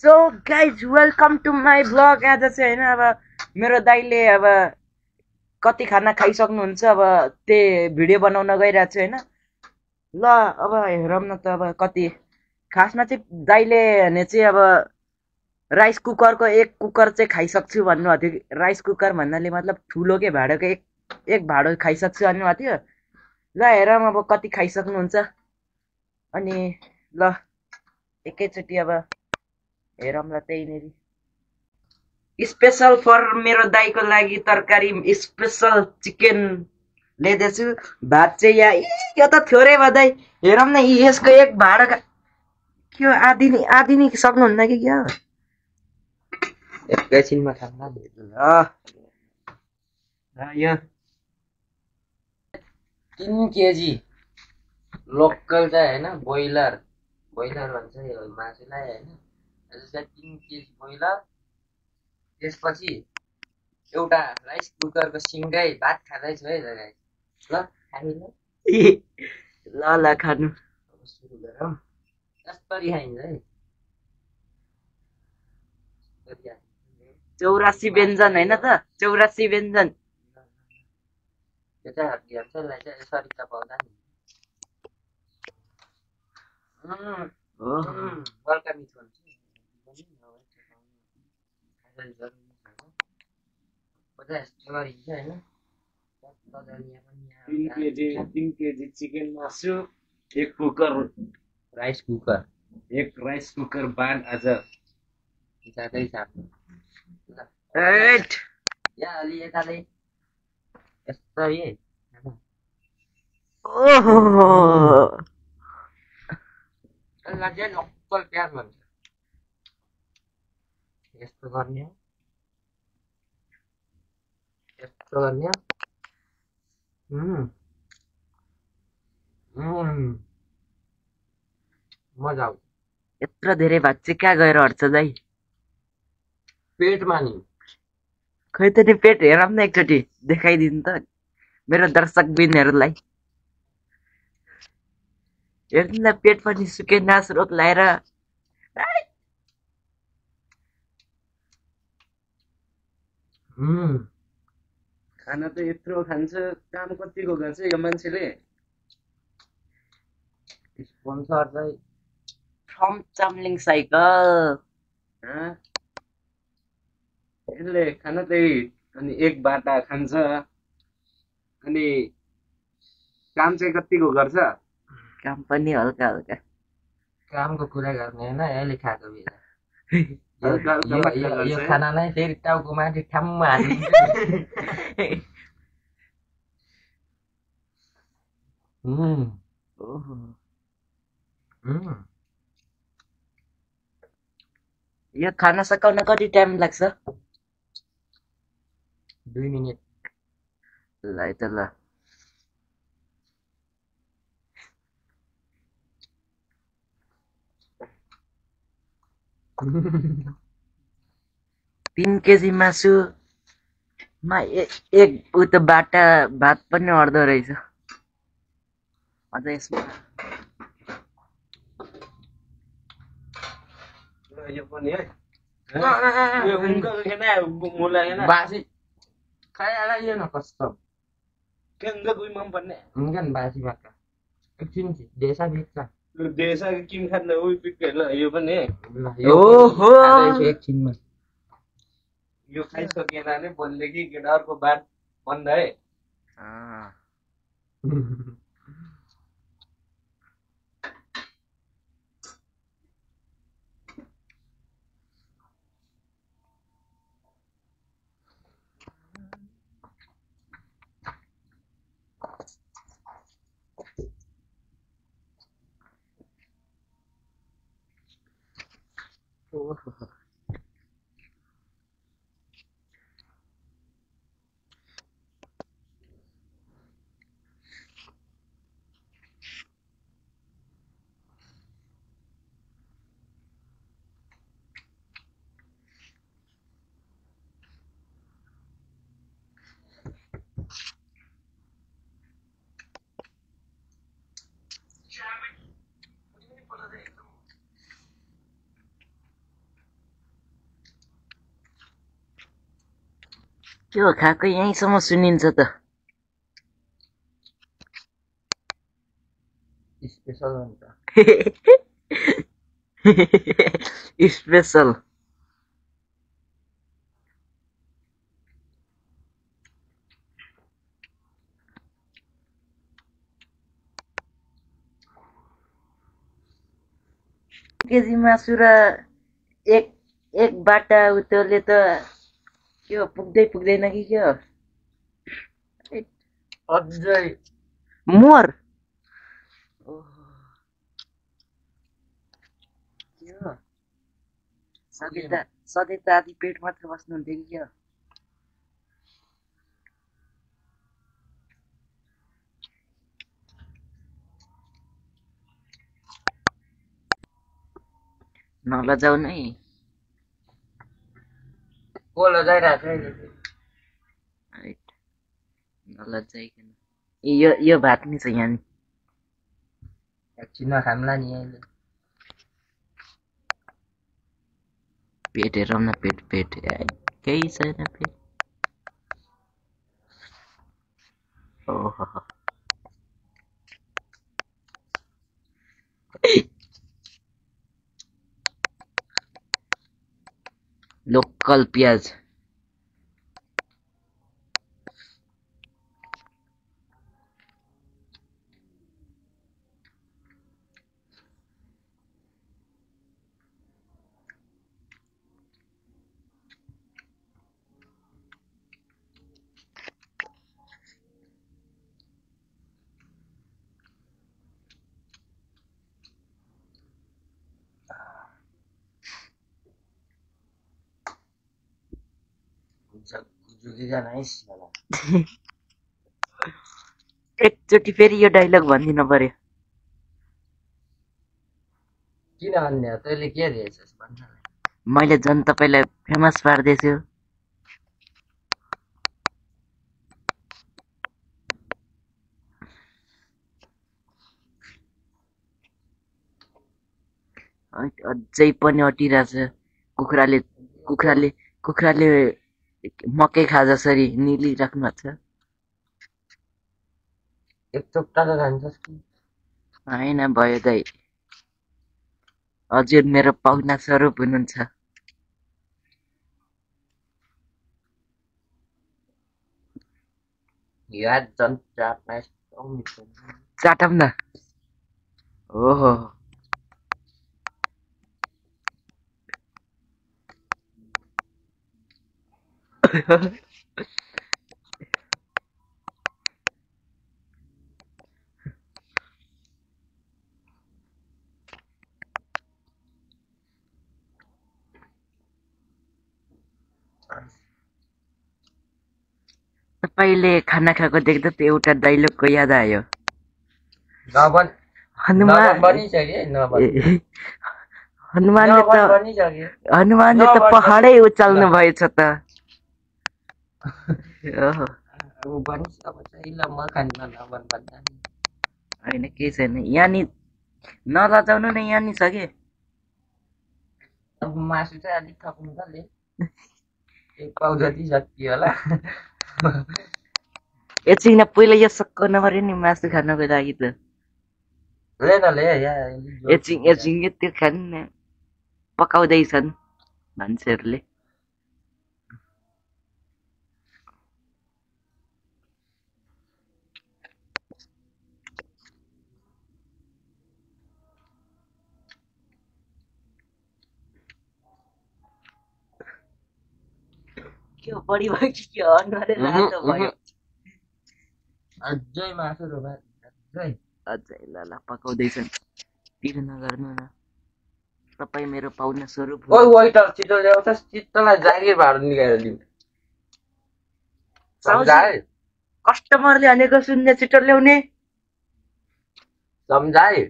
So guys welcome to my blog. आज चाहिँ होइन अब मेरो दाइले अब कति खाना खाइसक्नुहुन्छ, अब त्यही भिडियो बनाउन गइरहेको छु होइन। ल अब हेरौँ न त अब कति खासमा चाहिँ दाइले भने चाहिँ अब राइस कुकरको एक कुकर चाहिँ खाइसक्छु भन्नुभएको थियो। राइस कुकर भन्नाले मतलब ठुलो भाँडोको एक भाँडो खाइसक्छु भन्नुभएको थियो। ल हेरौँ अब कति खाइसक्नुहुन्छ अनि ल एकैचोटि अब हेरौँ ल त्यहीँनेरि। स्पेसल फर मेरो दाइको लागि तरकारी स्पेसल चिकन ल्याइदिएछु। भात चाहिँ यहाँ यो त थोरै भयो दाइ, हेरौँ न यसको एक भाँडा के हो, आधी नि सक्नुहुन्न कि क्या हो? एकैछिनमा खाना यो 3 केजी लोकल चाहिँ होइन, ब्रोइलर भन्छ यो मासुलाई होइन। जस्तै 3 केजी ब्रोइलर, त्यसपछि एउटा राइस कुकरको सिङ्गै भात खाँदैछु है गाइस। ल खाइल ल खानु सुरु गरौँ। कसरी खाइन्छ है? 84 व्यञ्जन होइन त, 84 व्यञ्जन। त्यो चाहिँ हड्डी हुन्छ, यसलाई चाहिँ यसरी चपाउँदा नि बल्का मिठो हुन्छ। 3 केजी चिकन मासु, एक कुकर राइस कुकर, एक राइस कुकर बान आज जाँदै साथ या अलि यताले यस्तै ओहो यसलाई चाहिँ लोकल प्याज भन्छ। यस्तो गर्ने हो, यस्तो गर्ने हो। मजा आउँछ। यत्रो धेरै भात चाहिँ कहाँ गएर हट्छ दाइ? पेटमा नि। खै त नि पेट हेरौँ न एकचोटि, देखाइदिनु त मेरो दर्शक बिनहरूलाई। हेर्नु न पेट पनि सुके नास रोग लाएर। खाना त यत्रो खान्छ, काम कतिको गर्छ यो मान्छेले? स्पोन्सर चाहिँ फ्रम चाम्लिङ साइकल। यसले खाना त्यही अनि एक बाटा खान्छ अनि काम चाहिँ कतिको गर्छ? काम पनि हल्का हल्का। कामको कुरा गर्ने होइन, यसले खाएको बेला हल्का हल्का मात्र यो गर्छ। खाना नै फेरि टाउको माथि ठ्याम्म हालिदिन्छ। ओहो यो खाना सकाउन कति टाइम लाग्छ? 2 मिनेट। ल है त ल। तीन केजी मासुमा एक उ त बाटा भात पनि अट्दो रहेछ। अझ यसमा यो पनि है यो उनको खेना मुला हैन बासी खाइहाल यो न कस्तो के उनको गुइ मन पर्ने हुँदैन बासी बाका एकछिन देशा भित्र देशा किम खान उइ पिक्के ल यो पनि ओहो एकछिनमा यो खाइसकेन भने भोलिदेखि केटाहरुको बात बन्द है। के हो खाएको यहीँसम्म सुनिन्छ त स्पेसल हुन्छ स्पेसल केजी मासु र एक एक बाटा उत्योले त के हो पुग्दैन कि के हो अझै मोर के हो सधैँ त आधी पेट मात्र बस्नुहुन्थ्यो कि के हो नलजाउनु है कोलो जाइरहेको छ अहिले नलजाइकन यो भात नि छ यहाँ नि एकछिनमा खाम्ला नि अहिले पेट हेरौँ न पेट केही छैन पेट ओहो लोकल प्याज झुकेका नाइस होला एकचोटि फेरि यो डाइलग भनिदिनु पर्यो किन भन्ने हो तैँले के दिएछस् भन्न मैले झन् तपाईँलाई फेमस पार्दैछु अझै पनि अटिरहेछ कुखुराले मकै खा जसरी निलिराख्नु भएको छ एक चोप्टा त खान्छस् कि होइन भयो दाइ हजुर मेरो पाहुना स्वरूप हुनुहुन्छ याद झन् चाट्न यस्तो मिठो चाटौँ न ओहो तपाईँले खाना खाएको देख्दा त एउटा डाइलगको याद आयो हनुमानले त पहाडै उचाल्नु भएछ त होइन केही छैन यहाँ नि नलजाउनु न यहाँ नि छ कि अब मासु चाहिँ अलिक थप्नु त ले एक पाउ जति सकियो होला एकछिन पहिला यो सक्क नपऱ्यो नि मासु खानको लागि त ले न ले एकछिन त्यो खानु न पकाउँदैछन् मान्छेहरूले के हो बढी भयो कि के अनुहारै रातो भयो अझै मासु र भात अझै ल पकाउँदैछन् पिर नगर्नु न तपाईँ मेरो पाहुना स्वरूप ओइ वेटर छिटो ल्याउँछस् चित्तलाई जागिर भाड निकालेर दिउँ सम्झाए कस्टमरले भनेको सुन्ने छिटो ल्याउने सम्झाए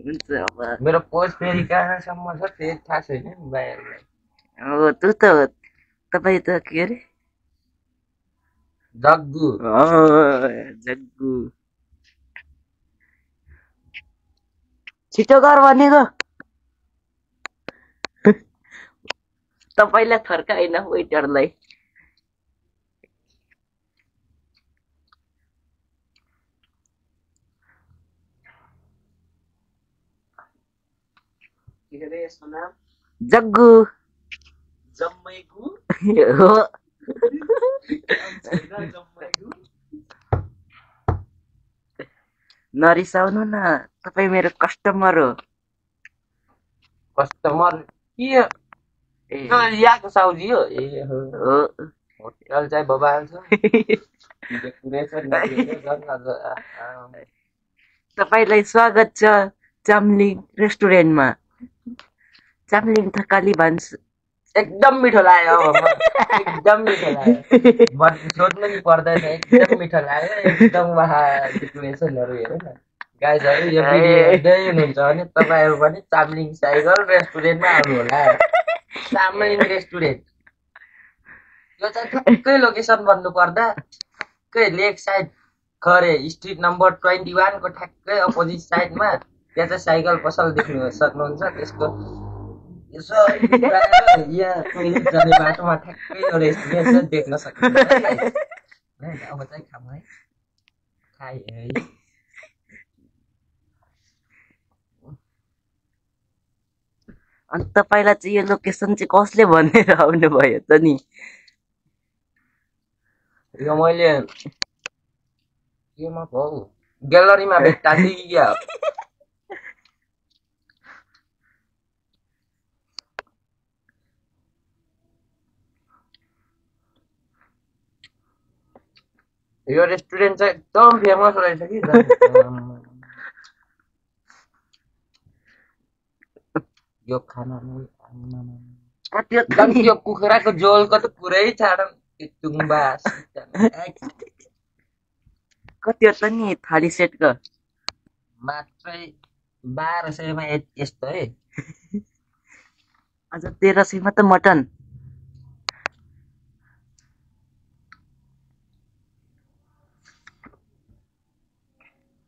हुन्छ अब मेरो पोस्ट फेरि कहाँसम्म छ फेरि थाहा छैन नि भाइहरूलाई अब त्यो त तपाईँ त के अरे जग्गु जग्गु छिटो गर भनेको तपाईँलाई थर्का होइन वेटरलाई के अरे यसको नाम जग्गु जम्मैगु हो। जम्मैगु नरिसाउनु न, तपाईँ मेरो कस्टमर हो। कस्टमर के ए यहाँको साउजी हो? ए हो। हो। होटल चाहिँ बबाल छ। डेकोरेसन तपाईँलाई स्वागत छ चाम्लिङ रेस्टुरेन्टमा। चाम्लिङ थकाली भान्स एकदम मिठो लाग्यो अब एकदम मिठो लाग्यो। सोध्नु नि पर्दैन, एकदम मिठो लाग्यो। एकदम वाहा डेकोरेसनहरू हेरौँ न गाइजहरू। यो भिडियो हेर्दै हुनुहुन्छ भने तपाईँहरू पनि चाम्लिङ साइकल रेस्टुरेन्टमा आउनु होला। चाम्लिङ रेस्टुरेन्ट यो चाहिँ ठ्याक्कै लोकेसन भन्नुपर्दा ठ्याक्कै लेक साइड खरे स्ट्रिट नम्बर 21 को ठ्याक्कै अपोजिट साइडमा त्यहाँ चाहिँ साइकल पसल देख्नु सक्नुहुन्छ। त्यसको यसो यहाँ टोइलेट जाने बाटोमा ठ्याक्कै यो रेस्टुरेन्ट चाहिँ देख्न सक्नुहुन्छ। अब चाहिँ खाऊँ है, खाएँ है। अनि तपाईँलाई चाहिँ यो लोकेसन चाहिँ कसले भनेर आउनु भयो त नि? यो मैले केमा भयो ग्यालरीमा भेट्टा थिएँ कि क्या। यो रेस्टुरेन्ट चाहिँ एकदम फेमस रहेछ कि। यो खाना यो कुखुराको झोलको त पुरै छाडौँ। तुम्बा कति हो त नि थाली सेटको? मात्रै 1200 मा यस्तो है। अझ 1300 मा त मटन।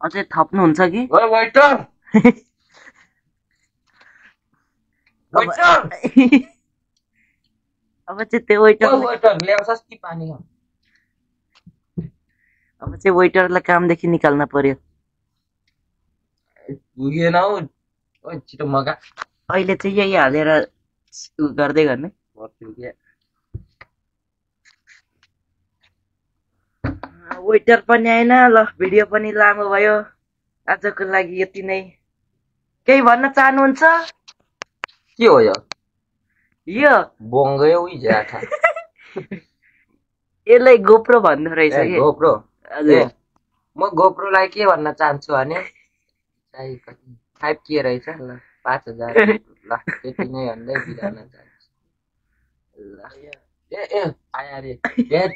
अझै थप्नुहुन्छ कि? ओए वेटर वेटर अब चाहिँ त्यो वेटर वेटर ल्याउँछस् कि पानी खाऊ? अब चाहिँ वेटरलाई कामदेखि निकाल्न पर्यो। पुगेन हौ। ओइ छिटो मगा। अहिले चाहिँ यही हालेर गर्दै गर्ने। वेटर पनि आएन। ल भिडियो पनि लामो भयो। आजको लागि यति नै। केही भन्न चाहनुहुन्छ? के हो यो? यो बोङ्गै उही जाथा। यसलाई गोप्रो भन्दो रहेछ कि? गोप्रो। हजुर। म गोप्रोलाई के भन्न चाहन्छु भने 5K रहेछ। ल 5000 ल त्यति नै भन्दै बिराउन चाहन्छु। ल ए आया रे पुगेन।